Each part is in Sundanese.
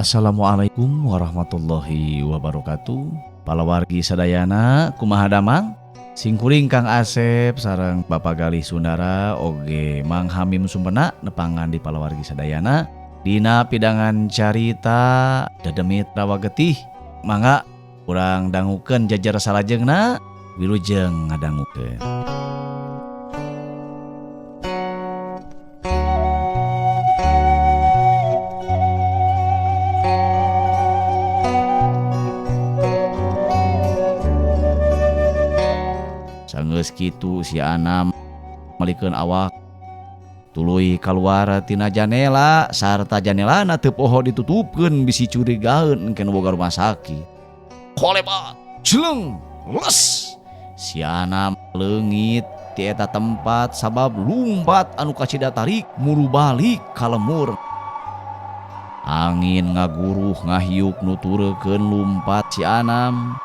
Assalamualaikum warahmatullahi wabarakatuh. Palawargi sadayana kumaha damang? Singkuring Kang Asep sareng Bapak Galih Sundara oge Mang Hamim Sumpena nepangan di palawargi sadayana dina pidangan carita Dedemit Rawa Getih. Mangga urang dangukeun jajar salajengna, wilujeng ngadangukeun. Sanggeus kitu si Anam malikeun awak tuluy kaluar tina janela sarta janelana teu poho ditutupkeun bisi curigaeun engke nu boga rumah sakit. Kolebat jeleng les si Anam leungit ti eta tempat sabab lumpat anu kacida tarik muru balik ka lemur. Angin ngaguruh ngahiuk nuturkeun lumpat si Anam.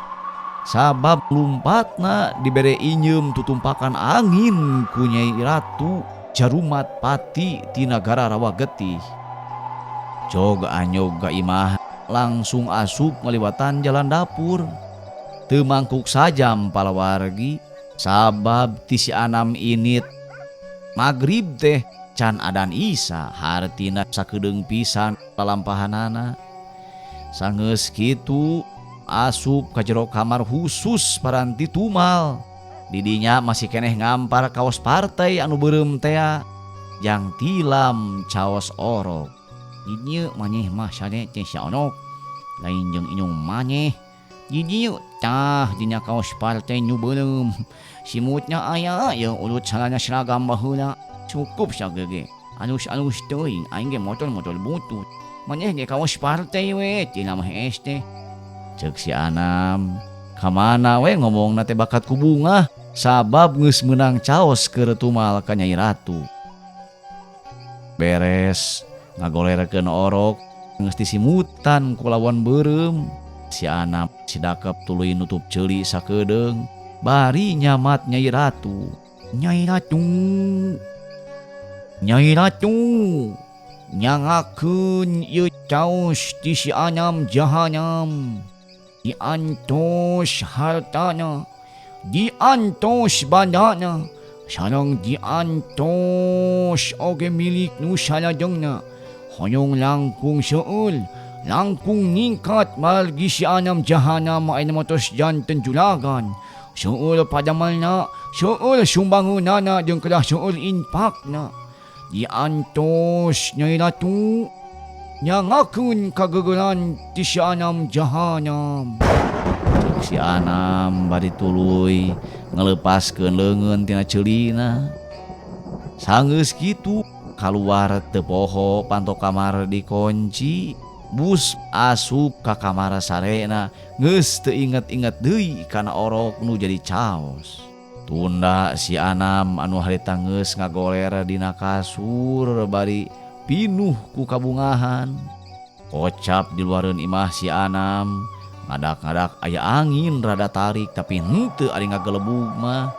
Sabab lumpatna dibere inyeum tutumpakan angin ku Nyai Ratu Jarumat Pati ti nagara Rawa Getih. Jog anyog ka imah langsung asup ngaliwatan jalan dapur. Teu mangkuk sajam palawargi sabab ti si Anam init magrib teh can adan Isya hartina sakedeung pisan lalampahanana. Sanggeus kitu asup ka jero kamar khusus paranti tumal. Didinya masih keneh ngampar kaos partai anu beureum tea jang tilam caos orok. Didieu maneh mah sare teh saorok lain jeung indung maneh. Didieu tah dina kaos partai nu beureum. Simutna aya jeung urut sarana seragam baheula. Cukup sagege. Alus-alus teuing aing ge motor-motor butut. Maneh ge kaos partai we tina mah es teh. Ceuk si Anam, kamana we ngomongna teh bakat ku bungah sabab geus meunang caos keur tumal ka Nyai Ratu. Beres ngagolerkeun orok geus disimutan ku lawon beureum. Si Anam sidakep tuluy nutup ceuli sakedeung bari nyamat Nyai Ratu. Nyai Ratu, Nyai Ratu, nyangakeun ieu caos ti si Anam jahanam. Diantos hartana, diantos bandana, sareng diantos oge milik nu salajengna. Hoyong langkung seueur, langkung ningkat margi si Anam jahanam ayeuna mah tos janten juragan. Seueur padamelna, seueur sumbangeunana jeung kedah seueur infakna. Diantos Nyai Ratu, nyangakeun kagegeran ti si Anam jahanam. Ceuk si Anam bari tuluy ngeleupaskeun leungeun tina ceulina. Sanggeus kitu kaluar teu poho panto kamar dikunci, bus asup ka kamar sarena geus teu inget-inget deui kana orok nu jadi caos. Tunda si Anam anu harita geus ngagoler dina kasur bari pinuh ku kabungahan. Kocap di luareun imah si Anam, ngadak-ngadak aya angin rada tarik tapi henteu ari ngagelebug mah.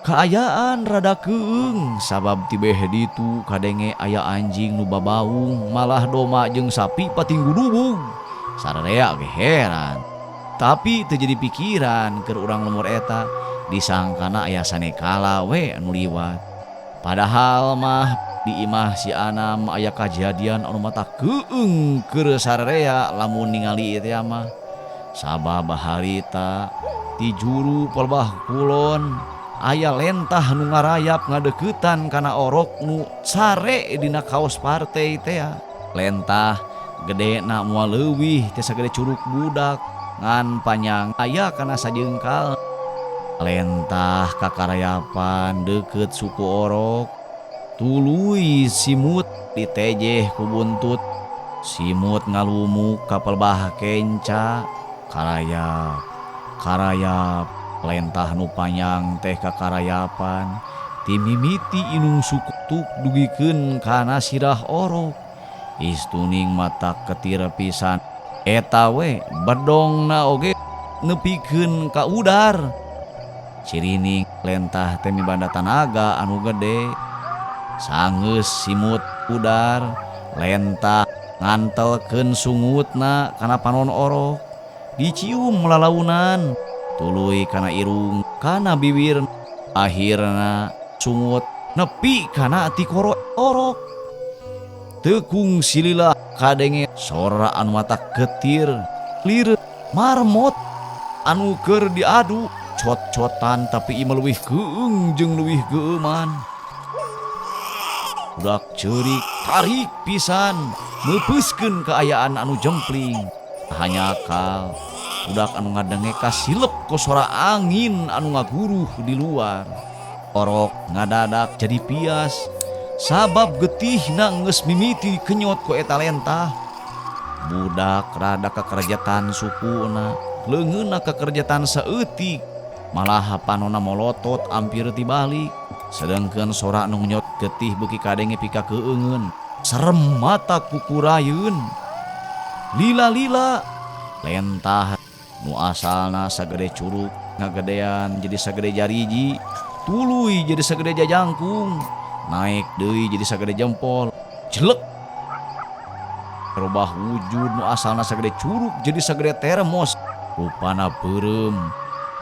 Kaayaan rada keung sabab tibeh ditu kadenge aya anjing nu babaung malah doma jeung sapi patinggudubug. Sararea ge heran. Tapi teu jadi pikiran keur urang lembur eta disangkana aya sanekala we anu liwat. Padahal mah di imah si Anam aya kajadian anu mata keung keur sararea lamun ningali teh mah. Sabab harita ti juru pelbah kulon aya lentah nu ngarayap ngadeuketan kana orok nu sare dina kaos partai teh. Lentah gede na moal leuwih teh sagede curug budak ngan panjang aya kana sajengkal. Lentah kakarayapan deukeut suku orok tuluy simut ditejeh ku buntut. Simut ngalumuk ka pelbah kenca karayap karayap. Lentah nu panjang teh kakarayapan timimiti inung sukutuk dugikeun kana sirah orok. Istuning mata ketir pisan eta we bedongna oge nepikeun ka udar. Cirining lentah teh mibanda tanaga anu gede. Sanggeus simut udar lentah Ngantelkeun sungutna kana panon orok, dicium lalaunan, tuluy kana irung, kana biwir, akhirna sungut nepi kana tikoro orok. Teu kungsi lila kadenge sora anu matak getir, lir marmot anu keur diadu cot-cotan tapi ieu mah leuwih keung jeung leuwih geueuman. Budak ceurik tarik pisan meupeuskeun kaayaan anu jempling. Hanyakal budak anu ngadenge kasilep ku sora angin anu ngaguruh di luar. Orok ngadadak jadi pias sabab getihna geus mimiti kenyot ku eta lentah. Budak rada kakerjetan sukuna, leungeunna kakerjetan saeutik, malah panonna molotot ampir tibalik. Sedengkeun sora anu ngenyot getih beuki kadenge pikakeungeun, serem mata kukurayeun. Lila-lila lentah nu asalna sagede curug ngagedean jadi sagede jariji, tuluy jadi sagede jajangkung, naek deui jadi sagede jempol, jelek. Robah wujud nu asalna sagede curug jadi sagede termos, rupana beureum.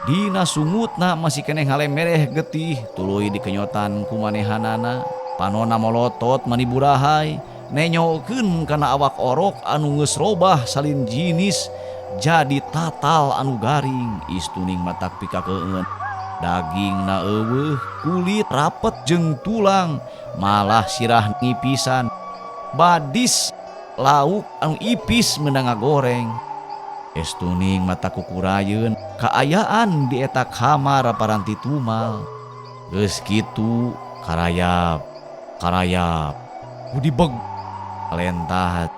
Dina sungutna masih keneh ngalemereh getih, tuluy dikenyotan ku manehanana. Panona molotot mani burahay, nenyokeun kana awak orok anu geus robah salin jinis jadi tatal anu garing. Istuning matak pikakeun. Dagingna eueuh, kulit rapet jeung tulang, malah sirah ngipisan. Badis lauk anu ipis meunang ngagoreng. Estuning mata kukurayeun kaayaan di eta kamar paranti tumal. Geus kitu karayap, karayap, gudibeg lentah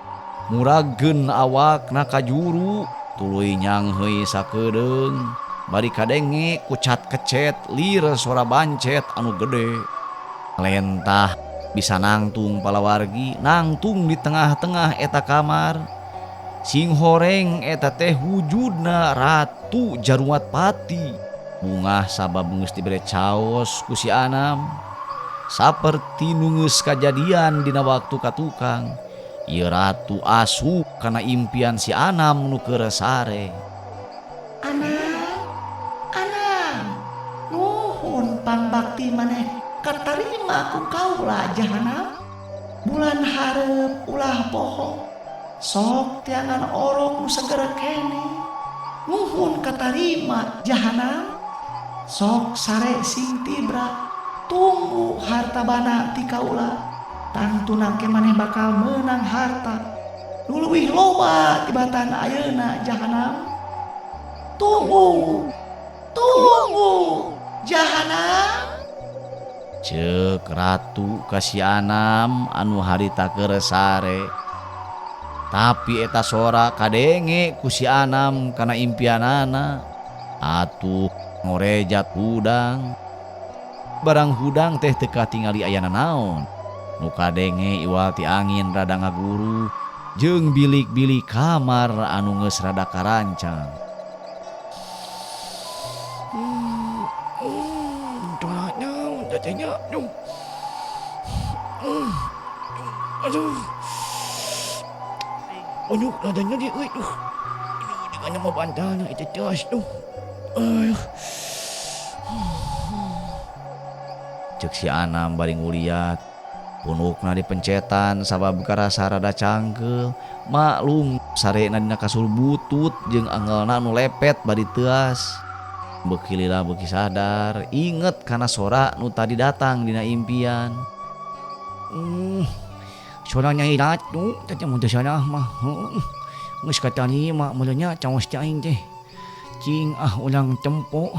muragkeun awakna ka juru, tuluy nyangheui sakedeung. Bari kadenge kucat kecet lir sora bancet anu gede. Lentah bisa nangtung palawargi, nangtung di tengah-tengah eta kamar. Sing horeng eta teh wujudna Ratu Jarumat Pati. Bungah sabab geus dibere caos ku si Anam. Saperti nu geus kajadian dina waktu ka tukang, ieu ratu asup kana impian si Anam nu keur sare. Anam, Anam, nuhun pangbakti maneh katarima ku kaula jahanam. Bulan hareup ulah poho, sok tiangan orok nu seger keneh. Nuhun katarima jahanam. Sok sare sing tibra, tunggu harta bana ti kaula. Tangtuna ke maneh bakal meunang harta nu leuwih loba tibatan ayeuna jahanam. Tunggu, tunggu jahanam. Ceuk ratu ka si Anam anu harita keur sare. Tapi eta sora kadenge ku si Anam kana impianana. Atuh ngorejat hudang. Barang hudang teh teu katingali ayana naon. Nu kadenge iwal ti angin rada ngaguru jeung bilik-bilik kamar anu geus rada karancang. Aduh. Aduh, nadanya di euy duh. Aduh, dengan mah bantalna itu teas duh. Aduh. Ceuk si Anam bari nguliat. Punukna dipencetan sabab karasa rada cangkeul. Maklum sarena dina kasur butut jeung angelna nu lepet bari teuas. Beuki lila beuki sadar, inget kana sora nu tadi datang dina impian. Sora Nyai Ratu teh mun teu salah mah. Heuh. Geus katarima meureun nya caos teh aing teh. Cing ah ulang tempo.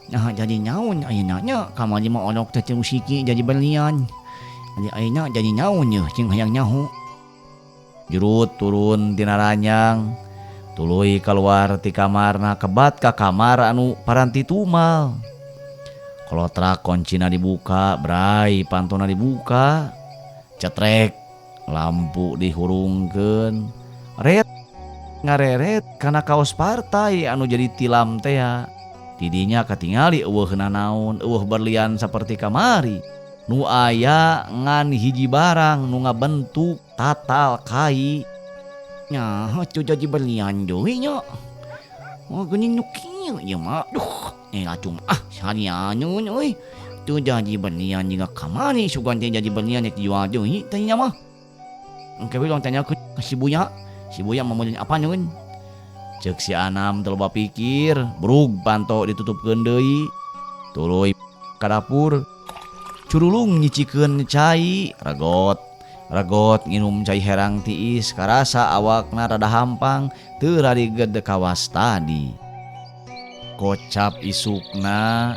Nah jadi naon ayeuna nya kamari mah orok teh teu siki jadi berlian. Jadi ayeuna jadi naon yeuh cing hayang nyaho. Jurut turun tina ranjang, tuluy keluar ti kamarna kebat ka kamar anu paranti tumal. Kolotrak koncina dibuka, bray pantona dibuka, cetrek lampu dihurungkeun, ret ngareret kana kaos partai anu jadi tilam tea. Tidinya katingali eueuh nanaon, eueuh berlian saperti kamari. Nu aya ngan hiji barang nu ngabentuk tatal kai. Nya teu jadi belian deui nya. Oh geuning nu kieu ieu mah. Duh, lacung ah sarianeun euy. Teu jadi belian jiga kamari sugan teh jadi belian rek dijual deui teh nya mah. Engke we urang tanyakeun ka si Buya. Si Buya mah meuli apaneun. Ceuk si Anam teu loba pikir, brug panto ditutupkeun deui. Tuluy ka dapur. Curulung nyicikeun cai, regot. Regot nginum cai herang tiis, karasa awakna rada hampang teu rariged kawas tadi. Kocap isukna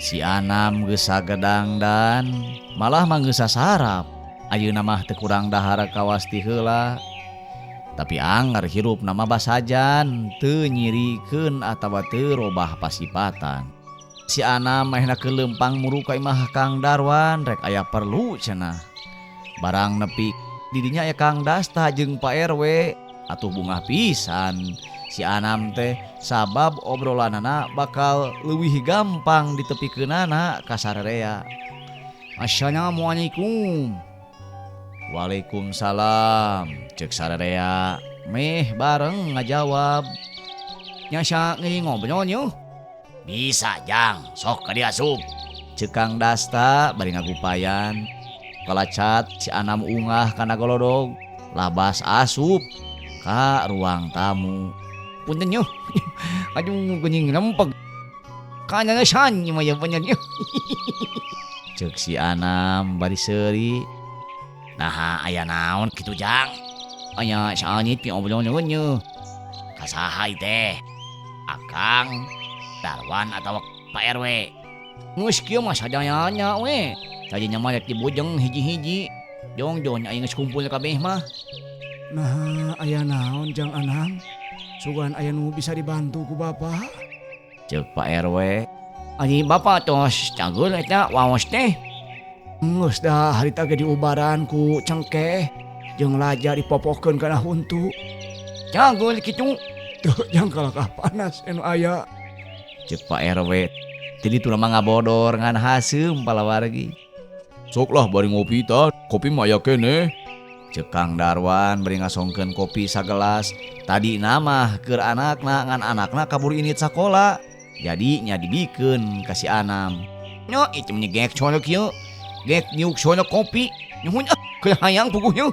si Anam geus sagedangdan, malah mah geus sasarap. Ayeuna mah teu kurang dahar kawas ti heula. Tapi anger hirup nama basajan teu nyirikeun atawa teu robah pasipatan. Si Anam mahna keur leumpang muru ka imah Kang Darwan rek aya perlu cenah. Barang nepi didinya aya Kang Dasta jeung Pak RW atuh bungah pisan si Anam teh sabab obrolanana bakal leuwih gampang ditepikeunana ka sarerea. Assalamualaikum. Waalaikumsalam ceuk sarerea meh bareng ngajawab. Nya sa ngeuring ngobrol yeuh. Bisa jang, sok ka dieu asup. Ceuk Kang Dasta bari ngagupayan. Kalacat si Anam ungah kana golodog, labas asup ka ruang tamu. Punten yeuh. Aduh geuning rempeg. Kananasan ieu mah ya bener yeuh. Ceuk si Anam bari seuri. Naha aya naon kitu jang? Aya saanit pi obroleun yeuh. Ka saha ieu teh? Akang, Darwan atawa Pak RW? Geus kieu mah sadayana we. Tadinya mah rek dibujeng hiji-hiji. Jongjon aya geus kumpul kabeh mah. Nah, aya naon jang Anam? Sugan aya nu bisa dibantu ku Bapak? Ceuk Pak RW. Ari Bapak tos cageur eta waos teh. Geus dah harita ge diubaran ku cengkeh jeung laja dipopokeun kana huntu. Cageur kitu. Teu jang kalakah panas anu aya. Ceuk Pak RW. Jadi tu mah ngabodor ngan haseum palawargi. Sok lah bari ngopi ta, kopi mah aya keneh. Ceuk Kang Darwan bari ngasongkeun kopi sagelas. Tadi mah keur anakna ngan anakna kabur init sakola. Jadi nya dibikeun ka si Anam. Nya itu mah gek sono kieu. Gek niuk sono kopi. Nuhun ah, keur hayang puguh yeuh.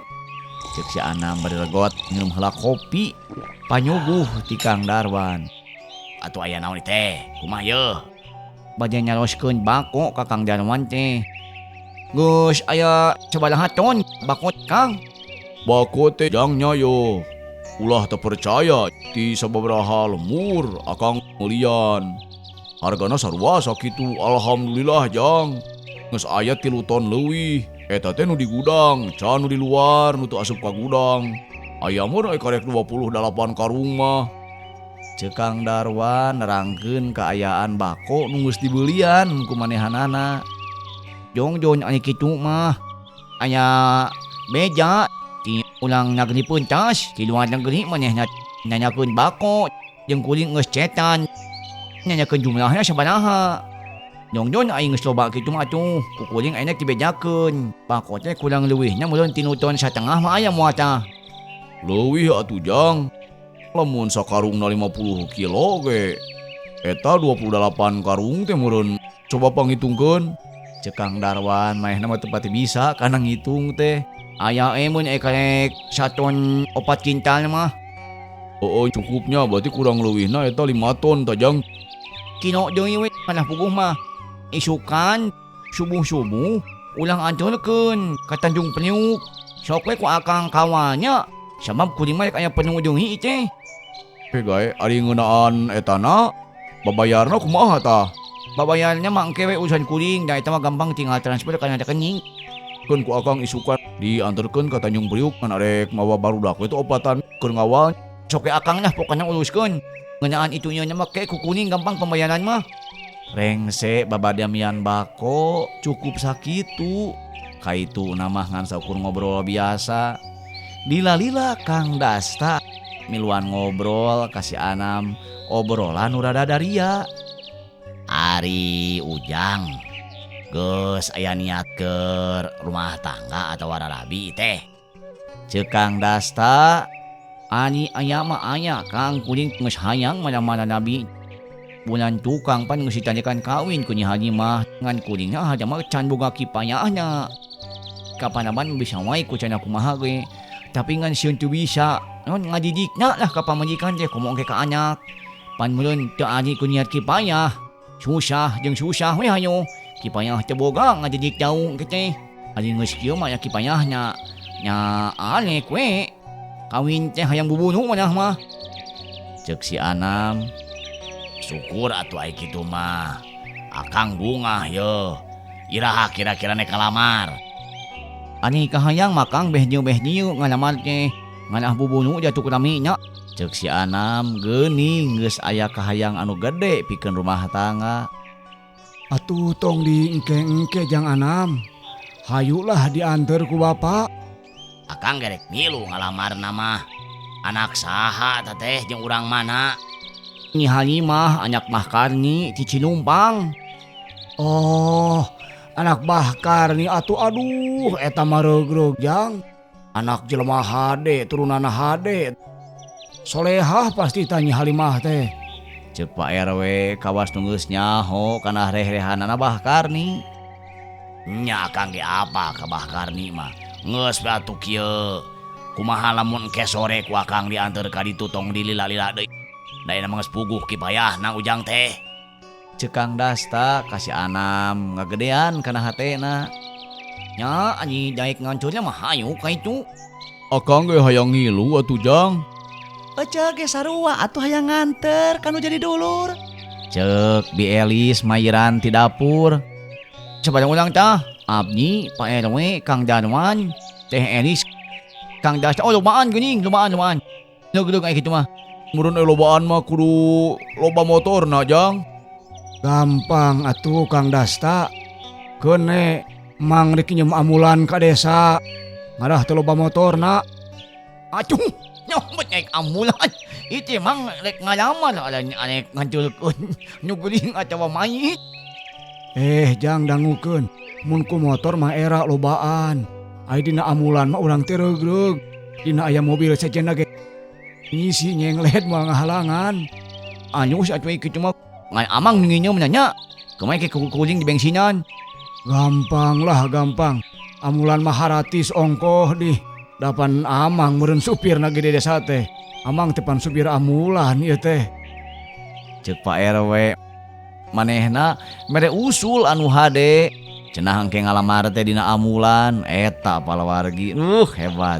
Ceuk si Anam bari regot nginum heula kopi. Panyuguh ti Kang Darwan. Atuh aya naon teh? Kumaha yeuh? Bade nyaroskeun bako ka Kang Darwan teh. Geus aya sabaraha ton bako Kang? Bako teh jangnya yo. Ulah teu percaya ti sababaraha lemur akang meulian. Hargana sarua sakitu alhamdulillah jang. Geus aya 3 ton leuwih. Eta teh nu di gudang, can nu di luar nu teu asup ka gudang. Aya mun aya karek 28 karung mah. Ceuk Kang Darwan nerangkeun kaayaan bako nu geus dibeulian ku manehanana. Jongjon aya kitu mah. Aya beja ti ulang nagri pentas ti luar negeri manehna nanyakeun bako jeung kuring geus cetan. Nanyakeun jumlahna sabaraha. Jongjon aing geus loba kitu mah atuh ku kuring ayeuna dibejakeun. Bako teh kurang leuwihna meureun 3 ton satengah mah aya moal tah. Leuwih atuh jang. Lamun sakarungna 50 kilo ge eta 28 karung teh meureun coba pangitungkeun. Ceuk Kang Darwan manehna mah teu pati bisa kana ngitung teh. Aya mun karek 1 ton 4 kintal mah. Heueuh cukupnya berarti kurang leuwihna eta 5 ton tah jang. Kilo deui we kana puguh mah. Isukan subuh-subuh ulang anturkeun ka Tanjung Priuk. Sok we ku akang kawalnya sabab kuring mah rek aya penuh deui teh. Heh gae ari ngeunaan etana babayarna kumaha tah? Babayarna mah engke we urusan kuring da eta mah gampang tinggal transfer kana rekening. Keun ku akang isukan diantarkeun ka Tanjung Priuk ngan arek mawa barudak we teh opatan keur ngawal. Sok we akang lah pokona uruskeun. Ngeunaan itu ieu mah ke ku kuring gampang pembayaran mah. Rengse babadamian bako cukup sakitu. Kaitu mah ngan saukur ngobrol biasa. Lila-lila Kang Dasta miluan ngobrol ka si Anam obrolan nu rada daria. Ari Ujang Geus aya niat keur rumah tangga atawa rarabi teh? Ceuk Kang Dasta. Ani aya mah aya Kang, kuring geus hayang mana-mana nabi. Bulan tukang pan geus ditanyakan kawin ku Nyi Halimah, ngan kuring mah mah can boga kipayahna. Kapanaban bisa wae ku cenah kumaha ge. Tapi ngan sieun teu bisa, naon ngadidikna lah ka pamajikan teh komo oge ka anak. Pan meureun teu ari ku niat kipayah. Susah jeung susah we hayo. Kipayah teu boga ngadidik jauh ke teh. Ari geus kieu mah aya kipayahna. Nya alek we. Kawin teh hayang bubunuh manah mah. Ceuk si Anam. Syukur atuh ai kitu mah. Akang bungah ye. Iraha kira-kira nek ngalamar? Ani kahayang mah Kang beh dieu ngalamar teh. Ngan ah bubunuh jatuh rami nya. Ceuk si Anam geuning geus aya kahayang anu gede pikeun rumah tangga. Atuh tong diengke-engke jang Anam. Hayulah diantar ku bapak. Akang gerek milu ngalamarna mah. Anak saha teh jeung urang mana? Nyi Halimah anak Bah Karni ti Cilumpang. Oh, anak Bah Karni atuh aduh eta mah regreg jang. Anak jelema hade turunanna hade. Solehah pasti tah Nyi Halimah teh. Ceuk Pak RW kawas nu geus nyaho kana reh-rehanana Bah Karni. Nya akang ge apa ka Bah Karni mah. Geus we atuh kieu. Kumaha lamun engke sore ku akang dianteur ka ditu tong dilila-lila deui. Da ayeuna mah geus puguh kipayahna ujang teh. Ceuk Kang Dasta ka si Anam ngagedean kana hatena. Nya ari daek ngancurna mah hayu ka itu. Akang ge hayang ngilu atuh jang. Ece ge sarua atuh hayang nganter kanu jadi dulur. Ceuk Bi Elis mayiran ti dapur. Sabaraha urang tah? Abdi, Pak RW, Kang Darwan, Teh Elis, Kang Dasta. Oh lobaan geuning, lobaan. Leug-leug aya kitu mah. Meureun lobaan mah kudu loba motorna jang. Gampang atuh Kang Dasta. Keun mang rek nginjem ambulan ka desa. Ngarah teu loba motorna. Atuh, nyomet naik ambulan. Itu mang rek ngalamar arek ngancurkeun nu geuring atawa mayit. Jang dangukeun. Mun ku motor mah era lobaan. Ai dina ambulan mah urang teh regreg. Dina aya mobil sejenna ge ngisi nyenglet moal ngahalangan. Alus atuh kitu mah. Ngan amang nu nginyeum nya. Kumaha ke kukuling di bensinan. Gampang lah gampang. Ambulan mah haratis ongkoh dih. Dapan amang meureun supirna ge di desa teh. Amang teh pan supir ambulan ieu teh. Ceuk Pak RW manehna mere usul anu hade. Cenah engke ngalamar teh dina ambulan eta palawargi. Hebat.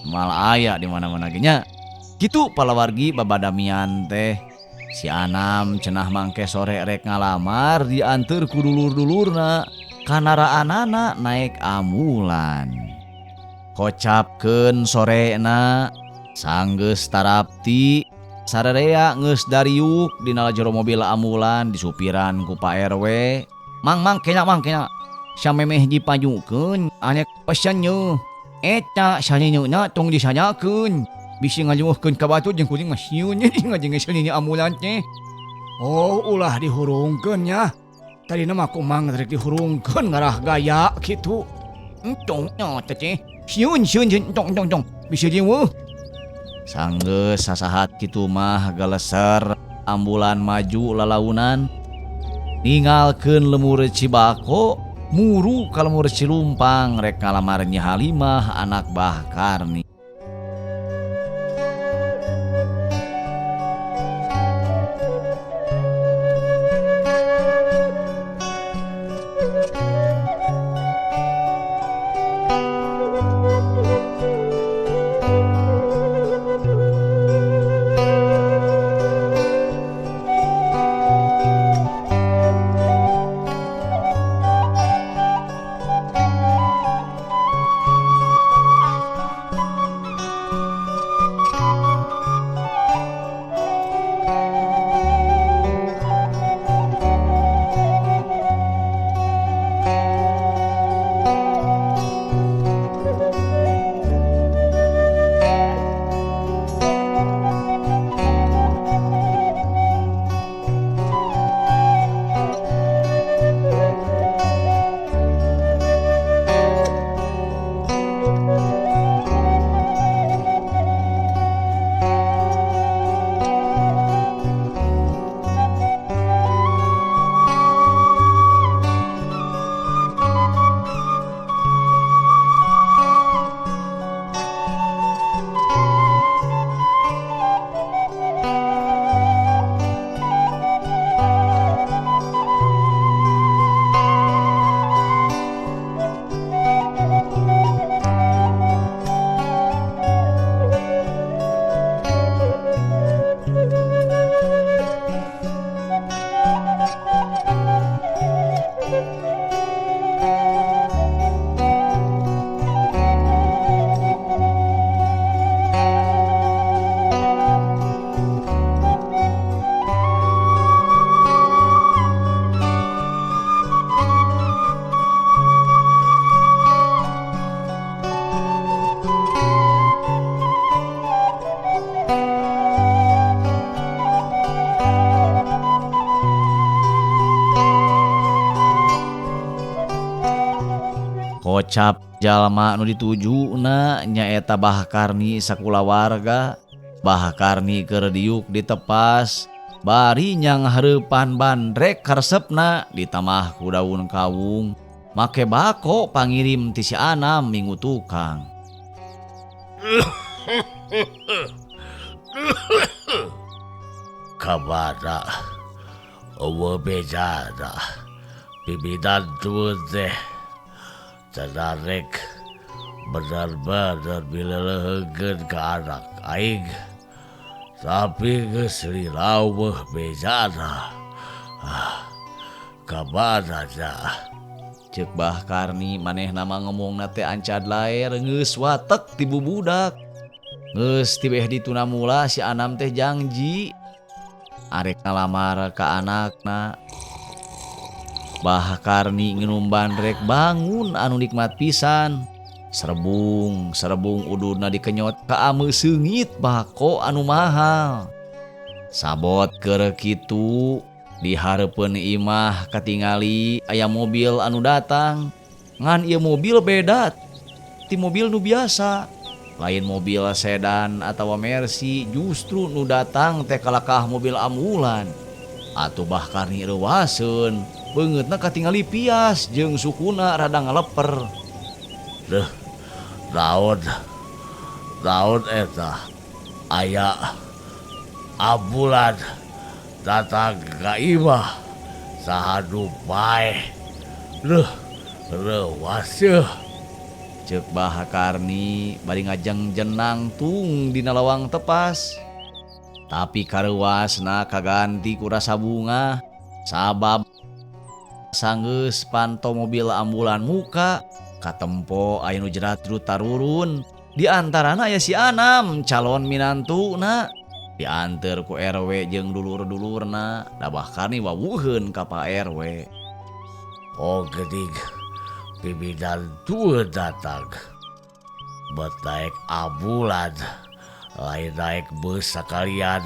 Moal aya di mana-mana ge nya. Kitu palawargi babadamian teh. Si Anam cenah mangke sore rek ngalamar dianteur ku dulur-dulurna. Kanaraanana naik ambulan. Kocapkeun sorena sanggeus tarapti sararea geus dariuk dina jero mobil ambulan disupiran ku Pak RW. Mang kena mang kena. Samemeh dipajukeun anek pesan ye. Eta saninyeuna tong disanyakeun. Bisi ngaluhkeun ka batur jeung kuring mah sieun ngajeng saninye ambulan teh. Oh ulah dihurungkeun nya. Tadina mah ku mang rek dihurungkeun ngarah gaya kitu. Entong nya teh. Sieun entong entong. Bisi diweuh. Sanggeus sasahat kitu mah galeser ambulan maju lalaunan. Ningalkeun lemur Cibako muru ka lemur Cilumpang rek ngalamar Nyi Halimah anak Bah Karni. Kocap jalma nu ditujuna nyaeta Bah Karni sakulawarga. Bah Karni keur diuk ditepas bari nyanghareupan bandrek karesepna ditamah ku daun kawung make bako pangirim ti si Anam minggu tukang. Kamana eueuh bejana pimpinan tueun teh cenarek bener-bener mileleuheungkeun ka anak aing tapi geus liraueuh bejana. Kamana nya? Ceuk Bah Karni manehna mah ngomongna teh ancad laer geus watek ti bubudak. Geus tibeh dituna mula si Anam teh jangji arek ngalamar ka anakna. Bah Karni nginum bandrek bangun anu nikmat pisan. Serebung serebung ududna dikenyot ka ameu seungit bako anu mahal. Sabot keur kitu di hareupeun imah katingali aya mobil anu datang. Ngan ieu mobil beda ti mobil nu biasa. Lain mobil sedan atawa Mercy, justru nu datang teh kalakah mobil ambulan. Atuh Bah Karni reuaseun, beungeutna katingali pias jeung sukuna rada ngaleper. Deuh, naon naon eta aya ambulan datang ka imah saha nu paeh. Deuh, reuas yeuh. Ceuk Bah Karni bari ngajeng-jenang tung dina lawang tepas. Tapi kareuwasna kaganti ku rasa bunga sabab sanggeus panto mobil ambulan muka katempo aya nu jerat-jerut tarurun. Di antarana aya si Anam calon minantuna dianteur ku RW jeung dulur-dulurna. Da Bah Karni wawuheun ka Pak RW. Oh geuning pimpinan tueun datang bet naek ambulan lain naek bus sakalian.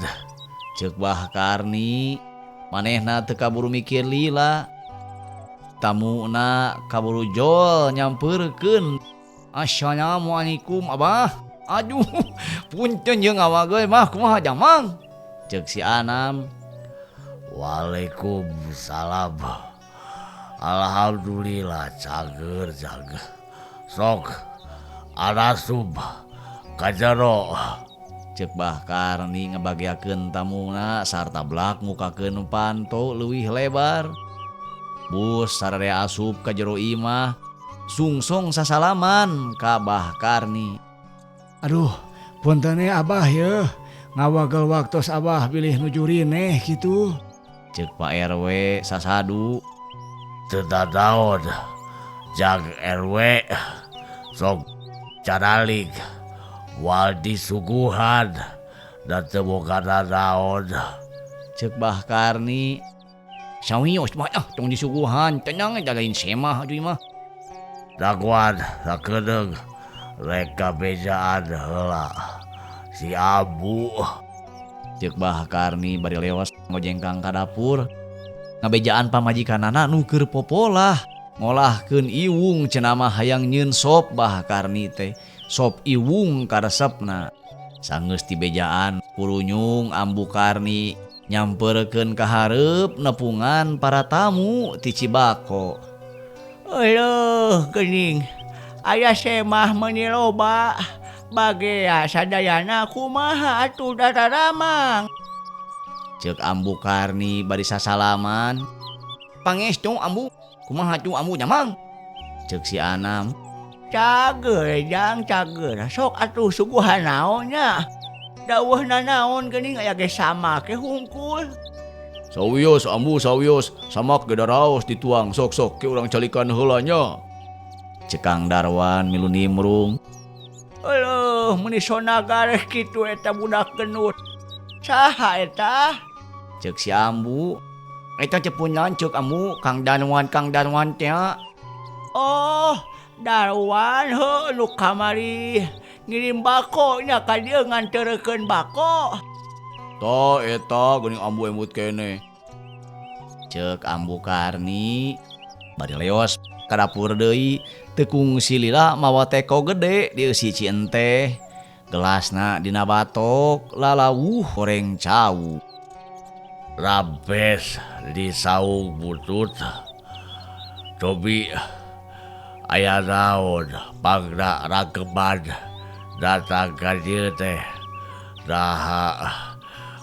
Ceuk Bah Karni manehna teu kaburu mikir lila. Tamuna kaburu jol nyampeurkeun. Assalamualaikum Abah. Aduh, punten jeung awak mah kumaha jamang? Ceuk si Anam. Waalaikumsalam. Alhamdulillah cager cager. Sok arasub ka jero. Ceuk Bah Karni ngabagiakeun tamuna sarta blak mukakeun panto leuwih lebar. Bus sararea asup ka jero imah sungsong sasalaman ka Bah Karni. Aduh, punten Abah yeuh, ngawagel waktos Abah bilih nuju rineh kitu. Ceuk Pak RW sasadu. Teu nanaon jang RW sok caralik moal disuguhan da teu boga nanaon. Ceuk Bah Karni. Sawios mah ah tong disuguhan tenang da lain semah aduh mah. Daguan sakedeung rek kabejaan heula si Abu. Ceuk Bah Karni bari leos ngojengkang ka dapur. Ngabejaan pamajikanana nu keur popolah ngolahkeun iwung cenah mah hayang nyeun sop Bah Karni teh. Sop iwung karesepna. Sanggeus dibejaan purunyung Ambu Karni nyamperkeun ka hareup nepungan para tamu ti Cibako. Eueuh geuning aya semah meuni loba bagea sadayana kumaha atuh dararamang. Ceuk Ambu Karni bari sasalaman. Pangestu Ambu, kumaha atuh Ambu jamang? Ceuk si Anam. Cager jang cager sok atuh suguhan naon nya. Daweuhna naon geuning aya ge sama ke hungkul. Sawios Ambu sawios samak ge daraos dituang sok sok ke urang calikan heula nya. Ceuk Kang Darwan milu nimrung. Eueuh meuni sonagar kitu eta budak genut. Saha eta? Ceuk si Ambu. Eta teh pun lanceuk Ambu, Kang Darwan Kang Darwan teh. Oh, Darwan heuh nu kamari ngirim bako nya ka dieu nganterkeun bako. Ta eta geuning Ambu emut keneh. Ceuk Ambu Karni bari leos Ka dapur deui teu kungsi lila mawa teko gede dieusi ci enteh. Gelasna dina batok lalawuh goreng cau. Rampes di saung butut. Cobi aya naon pangna rakeman datang ka dieu teh. Naha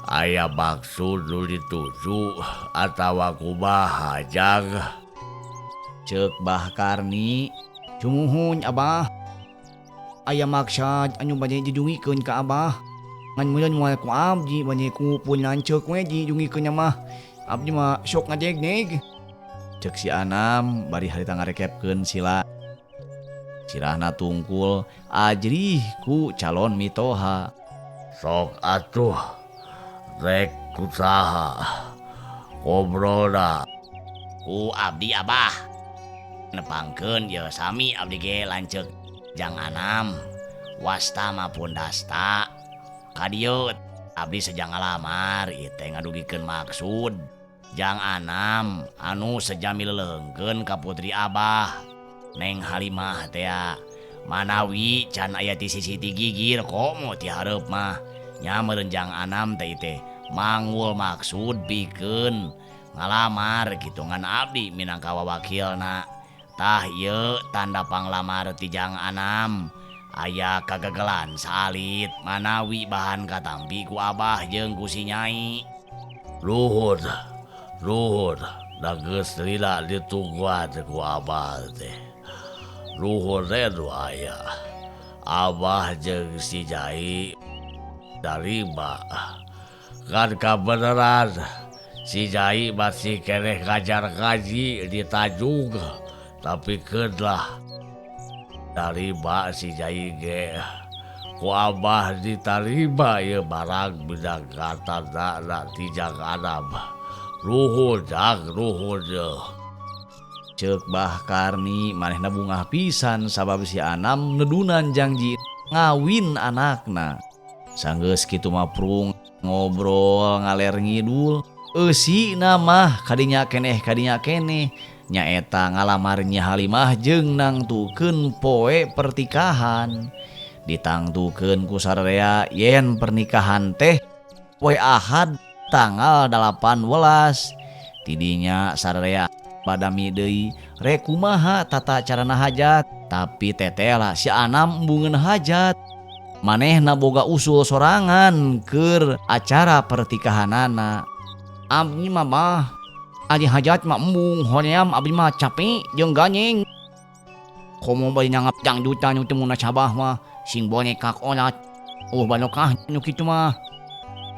aya maksud nu dituju atawa kumaha jang? Ceuk Bah Karni. Sumuhun Abah. Aya maksad anu bade didugikeun ka Abah. Ngan meureun moal ku abdi bade ku pun lanceuk we didugikeun mah. Abdi mah sok ngadegdeg. Ceuk si Anam bari harita ngarekepkeun sila. Sirahna tungkul ajrih ku calon mitoha. Sok atuh rek kusaha ngobrolna ku abdi Abah. Nepangkeun ieu sami abdi ge lanceuk Jang Anam wasta mapun dasta. Ka dieu abdi sejang ngalamar ieu teh ngadugikeun maksud Jang Anam anu sejami leleungkeun ka putri Abah. Neng Halimah teh manawi can aya ti sisi ti gigir komo ti hareup mah. Nya meureun Jang Anam teh teh mangul maksud pikeun ngalamar kitu ngan abdi minangka wawakilna. Tah ieu tanda panglamar ti Jang Anam. Aya kagagelan salit manawi bahan katampi ku Abah jeung ku si Nyai. Nuhun, nuhun, da geus lila ditungguan ku Abah teh. Nuhun teh nu aya. Abah jeung si Nyai tarima. Kan kabeneran si Nyai masih keneh ngajar ngaji di Tanjung. Tapi keun lah tarima si Nyai ge. Ku Abah ditarima ieu barang minangka tandana ti Jang Anam. Nuhun Jang, nuhun yeuh. Ceuk Bah Karni manehna bungah pisan sabab si Anam nedunan janji ngawin anakna. Sanggeus kitu mah prung ngobrol ngaler ngidul. Eusina mah kadinya keneh kadinya keneh. Nyaeta ngalamar Nyi Halimah jeung nangtukeun poe pertikahan. Ditangtukeun ku sararea yen pernikahan teh poe Ahad tanggal 18. Tidinya sararea badami deui rek kumaha tata carana hajat, tapi teteh lah si Anam embungeun hajat. Manehna boga usul sorangan keur acara pertikahanana. Abdi mah Bah, ari hajat mah embung hoream abdi mah capek jeung ganyeng. Komo bari nanggap dangdutan nu teu munasabah mah sing bonekak olat. Oh barokah nu kitu mah.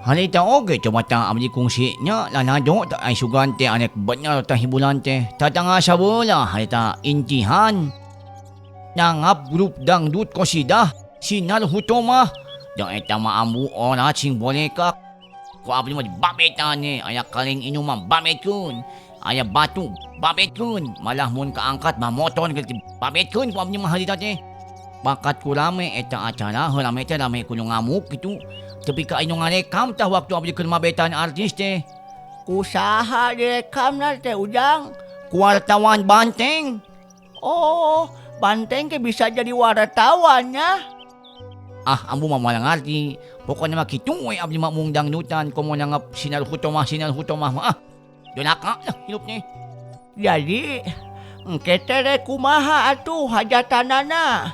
Harita oge coba tah abdi kungsi nya lalajo tah ai sugan teh arek bener tah hiburan teh. Tatangga sabeula harita intihan. Nanggap grup dangdut kosidah Sinar Hutomah. Da eta mah ambu olat sing bonekak. Ku abdi mah dibabetan ye, aya kaleng inuman babetkeun, aya batu babetkeun, malah mun kaangkat mah motor ge dibabetkeun ku abdi mah harita teh. Bakat ku rame eta acara heuh rame teh rame ku nu ngamuk kitu. Tepi ka anu ngarekam tah waktu abdi keur mabetan artis teh. Ku saha direkamna teh Ujang? Ku wartawan Banteng. Oh, Banteng ke bisa jadi wartawan nya. Ah, ambu mah moal ngarti. Pokona mah kitu we abdi mah mung dangdutan komo nanggap Sinar Hutomah Sinar Hutomah mah. Ah, doraka lah hirup teh. Jadi engke teh rek kumaha atuh hajatanana?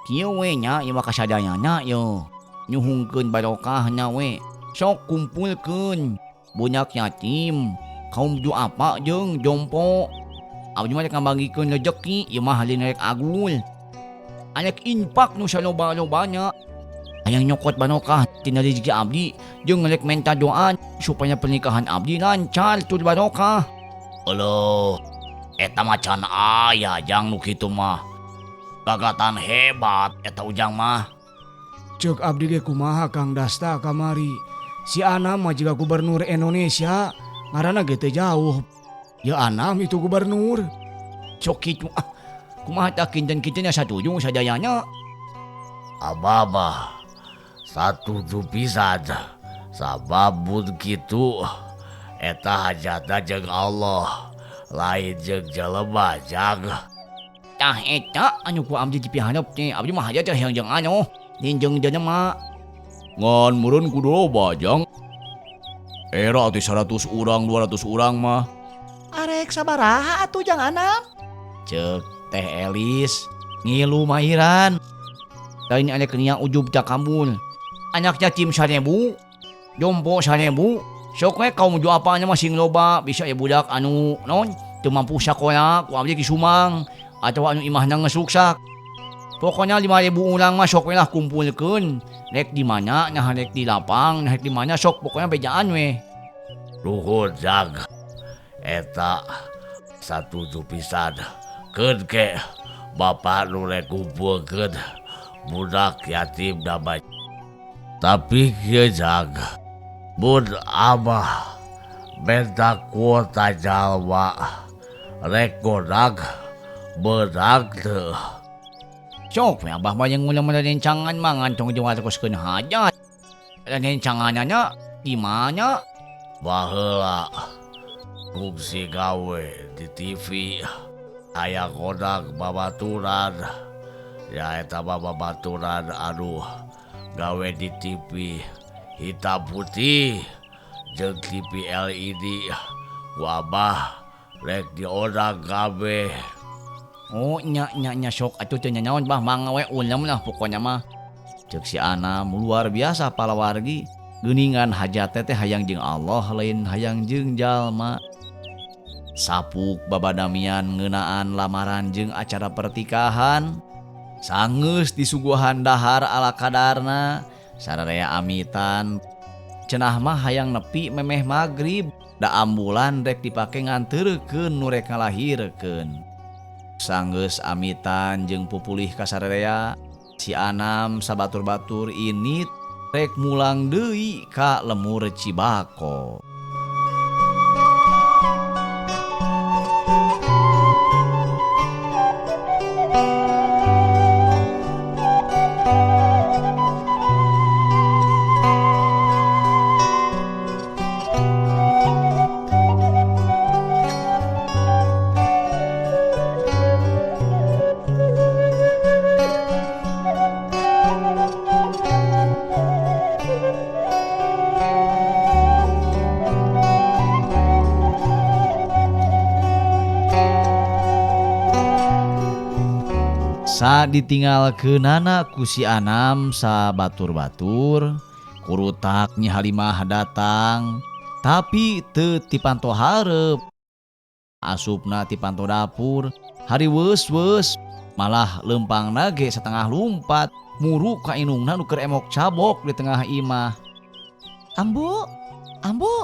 Kieu we nya ieu mah kasadayana yeuh. Nyuhungkeun barokahna we. Sok kumpulkeun budak yatim, kaum duafa jeung jompo. Abdi mah rek ngabagikeun rejeki ieu mah lain rek agul. Arek infak nu saloba-lobana. Hayang nyokot barokah tina rezeki abdi jeung rek menta doa supaya pernikahan abdi lancar tur barokah. Euleuh, eta mah can aya jang nu kitu mah. Gagatan hebat eta Ujang mah. Ceuk abdi ge kumaha Kang Dasta kamari. Si Anam mah jiga gubernur Indonesia, ngaranna ge teu jauh. Ya Anam itu gubernur. Sok kitu ah. Kumaha tah kinten kitu nya satuju sadayana. Abah mah satuju pisan. Sabab mun kitu eta hajatna jeung Allah. Lain jeung jelema jang. Tah eta anu ku abdi dipiharep teh, abdi mah hajat teh hayang jeung anu, lain jeung jelema. Ngan meureun kudu loba jang. Era teh 100 urang 200 urang mah. Arek sabaraha atuh jang Anam? Ceuk Teh Elis ngilu mahiran. Lain arek nia ujub takabur. Anak yatim 1000, jompo 1000. Sok we kaum juapana mah sing loba, bisa ya budak anu non teu mampu sakola ku abdi kisumang atawa anu imahna geus ruksak. Pokoknya 5000 urang mah sok we lah kumpulkeun. Rek di mana, nah rek di lapang, nah rek di mana sok pokoknya bejaan we. Nuhun jang. Eta satuju pisan. Keun ke bapak nu rek kumpulkeun budak yatim damai. Tapi kieu jang, mun abah minta kuota jalma rek godag beunang teu. Sok we abah mah jeung ulah rencangan mah ngantong diwatoskeun hajat. Rencanganna di mana? Baheula kungsi gawe di TV aya godag babaturan. Ya eta mah babaturan anu gawe di TV hitam putih jeung TV LED ku abah rek diodang kabeh. Oh nya nya nya sok atuh teu nyaon bah mangga we ulem lah pokona mah. Ceuk si Anam luar biasa palawargi geuningan hajat teh hayang jeung Allah lain hayang jeung jalma. Sapuk babadamian ngeunaan lamaran jeung acara pertikahan. Sangeus disuguhan dahar ala kadarna, sararea amitan. Cenah mah hayang nepi memeh magrib, da ambulan rek dipake nganterkeun nu rek ngalahirkeun. Sanggeus amitan jeung pupulih ka sararea, si Anam sabatur-batur ini rek mulang deui ka lemur Cibako. Sa ditinggalkeunana ku si Anam sabatur-batur, kurutak Nyi Halimah datang, tapi teu tipanto hareup. Asupna tipanto dapur, hari weus-weus, malah leumpangna ge satengah lumpat, muru ka indungna nu keur emok cabok di tengah imah. Ambu, ambu.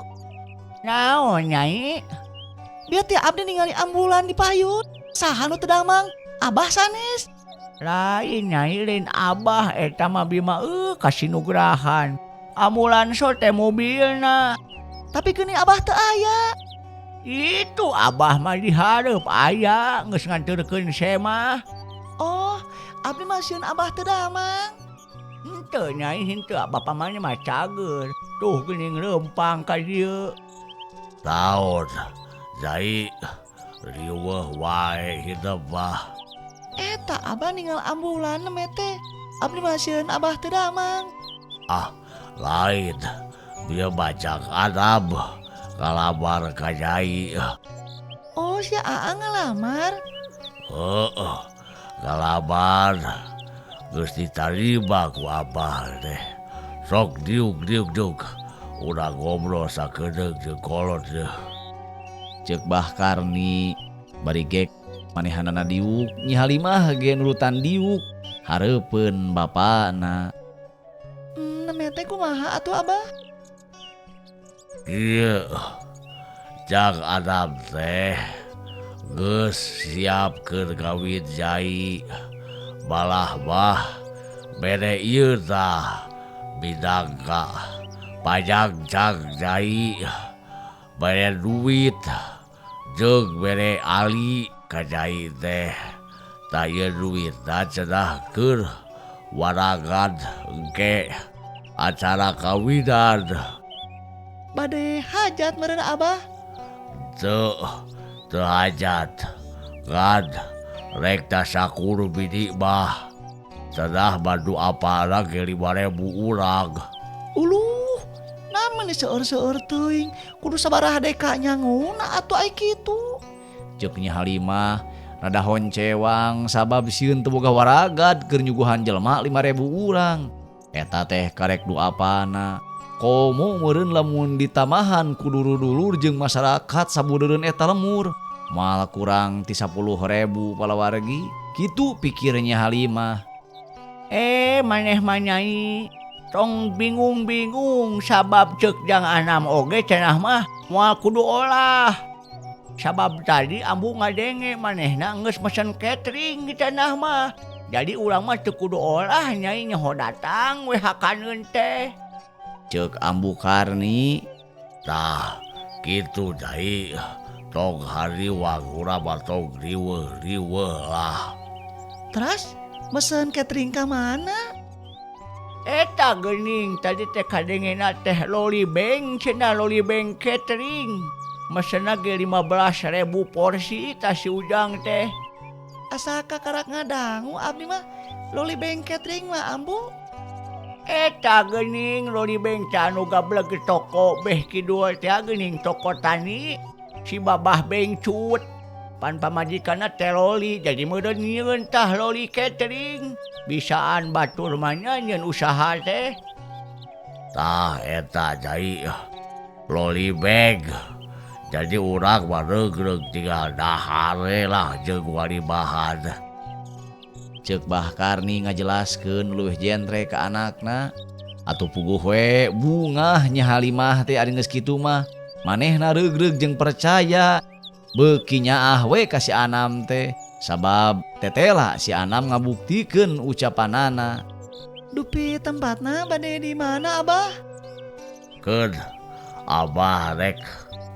Naon Nyai? Bieu teh abdi ningali ambulan di payun. Saha nu teu damang? Abah sanes. Lain Nyai, lain abah eta mah bima kasinugrahan. Ambulan so teh mobilna. Tapi geuning abah teu aya. Itu abah mah dihareup aya geus nganterkeun semah. Oh, abdi mah sieun abah teu damang. Henteu Nyai, henteu bapa mah mah cager. Tuh geuning leumpang ka dieu. Taon, Nyai riweuh wae hidup mah. Eta abah ninggal ambulan meh teh. Abdi mah sieun abah teu damang. Ah, lain. Bieu bajak Anam ngalamar ka Nyai. Oh, si Aa ngalamar? Heeh, ngalamar. Geus ditarima ku abah teh. Sok diuk diuk diuk. Urang ngobrol sakedeung jeung kolot teh. Ceuk Bah Karni bari gek manehanana diuk, Nyi Halimah ge nurutan diuk hareupeun bapana. Neme teh kumaha atuh abah? Ieu jang Anam teh geus siap keur kawin Nyai. Malah mah bere ieu tah bidangka pajang jang Nyai. Bere duit jeung bere ali ka Nyai teh. Tah ieu duitna cenah keur warangan engke acara kawinan. Bade hajat meureun abah? Teu, Teu hajat ngan rek tasakur bini mah. Cenah bantu apana ge 5.000 urang. Uluh, nah meni seueur-seueur teuing, kudu sabaraha deka nyanguna atuh ai kitu. Ceuk Nyi Halimah rada honcewang sabab sieun teu boga waragad keur nyuguhan jelema 5.000 urang. Eta teh karek duapana. Komo meureun lamun ditamahan ku dulur-dulur jeung masyarakat sabudeureun eta lemur. Moal kurang ti 10.000 palawargi. Kitu pikir Nyi Halimah. Maneh mah Nyai tong bingung-bingung sabab ceuk Jang Anam oge cenah mah moal kudu olah. Sabab tadi ambu ngadenge manehna geus mesen catering di cenah mah. Jadi urang mah teu kudu olah Nyai nyaho datang we hakaneun teh. Ceuk Ambu Karni. Tah kitu Nyai, tong hariwang urang mah tong riweuh-riweuh lah. Teras mesen catering ka mana? Eta geuning tadi teh kadengena teh Loli Beng cenah, Loli Beng catering. Mesenna ge 15.000 porsi tah si Ujang teh. Asa kakarak ngadangu abdi mah Loli Beng catering mah Ambu. Eta geuning Loli Beng teh anu gableg toko beh kidul teh geuning toko tani si Babah Bengcut. Pan pamajikanna teh Loli jadi meureun nyieun tah Loli catering. Bisaan batur mah nya nyieun usaha teh. Tah eta Nyai Loli Beng. Jadi urang mah reugreug tinggal dahar we lah jeung walimahan. Ceuk Bah Karni ngajelaskeun leuwih jentre ka anakna. Atuh puguh we bungah Nyi Halimah teh ari geus kitu mah. Manehna reugreug jeung percaya. Beuki nyaah we ka si Anam teh sabab tetela si Anam ngabuktikeun ucapanana. Dupi tempatna bade di mana Abah? Keun Abah rek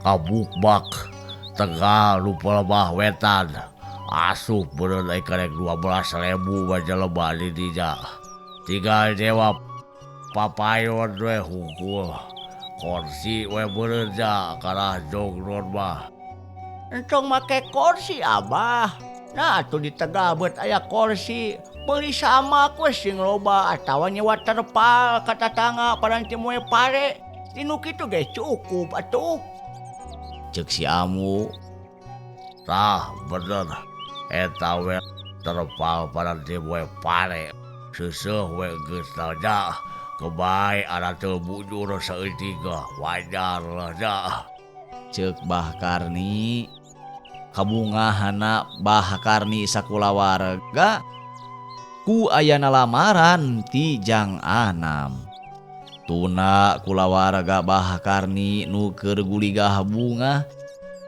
kabukbak Tegal nu Palembah wetan. Asup beureun ai karek 12.000 mah jelema di dinya. Tinggal nyewa papayon we hungkul. Kursi we beureun nya karah jongron mah. Entong make kursi Abah. Nah atuh di Tegal beut aya kursi. Meuli samak we sing loba atawa nyewa terpal ka tatangga paranti moe pare. Tinu kitu ge cukup atuh. Ceuk si Amu. Tah bener eta we terpal paranti moe pare. Seuseuh we geus nya. Kebae ara teu bujur saeutik wajar lah nya. Ceuk Bah Karni. Kabungahana Bah Karni sakulawarga ku ayana lamaran ti Jang Anam. Tuna kulawarga Bah Karni nu keur guligah bungah.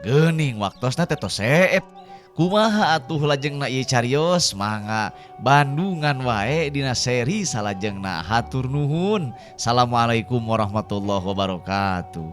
Geuning waktosna teh tos seep. Kumaha atuh lajengna ieu carios mangga Bandungan wae dina seri salajengna. Hatur nuhun. Assalamualaikum warahmatullahi wabarakatuh.